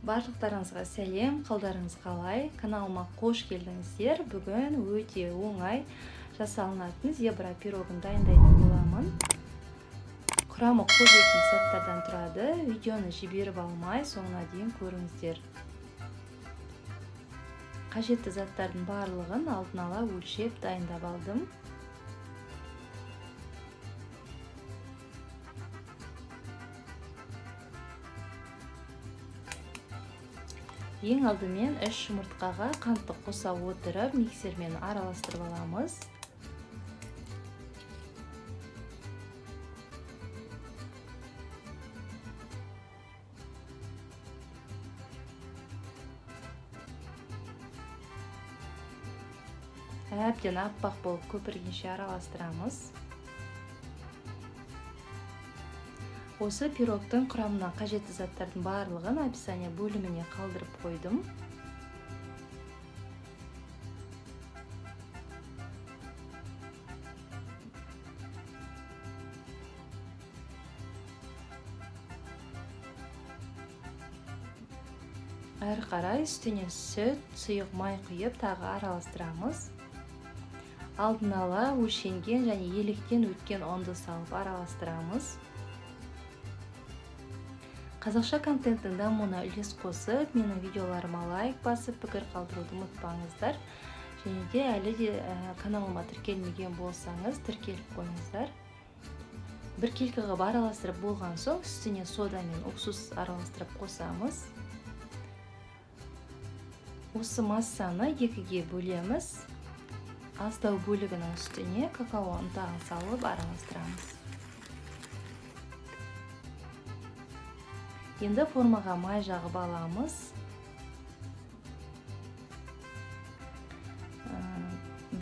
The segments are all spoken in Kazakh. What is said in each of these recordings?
Барлықтарыңызға сәлем, қалдарыңыз қалай? Каналыма қош келдіңіздер. Бүгін өте оңай жасалынатын зебра пирогын дайындайтын боламын. Құрамы қолжетімді заттардан тұрады. Видеоны жіберіп алмай, соңына дейін көріңіздер. Қажетті заттардың барлығын алдын ала өлшеп дайындап алдым. Ең алдымен 3 жұмыртқаға қантты қоса отырып миксермен араластырып аламыз. Әбден аппақ болып көпіргенше араластырамыз. Осы пирогтың құрамына қажетті заттардың барлығын описание бөліміне қалдырып қойдым. Әрі қарай үстіне сүт, сұйық май құйып тағы араластырамыз. Алдын ала өлшенген және електен өткен ұнды салып араластырамыз. Қазақша контенттің дамуына үлес қосып, менің видеоларыма лайк басып, пікір қалдыруды ұмытпаңыздар. Және де әлі де каналыма тіркелмеген болсаңыз, тіркеліп қойыңыздар. Біркелкі қылып араластырып болған соң, үстіне сода мен уксус араластырып қосамыз. Осы массаны екіге бөлеміз. Аздау бөлігінің үстіне какао ұнтағын салып араластырамыз. Енді формаға май жағып аламыз.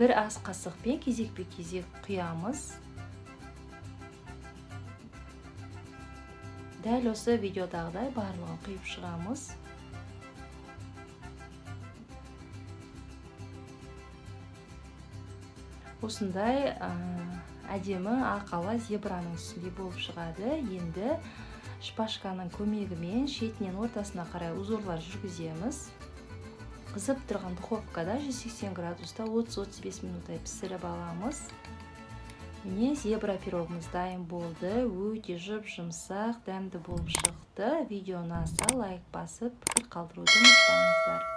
Бір ас қасықпен кезекпе-кезек құямыз. Дәл осы видеодағыдай барлығын құйып шығамыз. Осындай әдемі ақала зебраның үстінде болып шығады. Енді шпажканың көмегімен шетінен ортасына қарай узорлар жүргіземіз. Қызып тұрған духовкада 180 градуста 30-35 минуттай пісіріп аламыз. Міне, зебра пирогымыз дайын болды. Өте жұп-жұмсақ, дәмді болып шықты. Видео ұнаса лайк басып, пікір қалдыруды ұмытпаңыздар.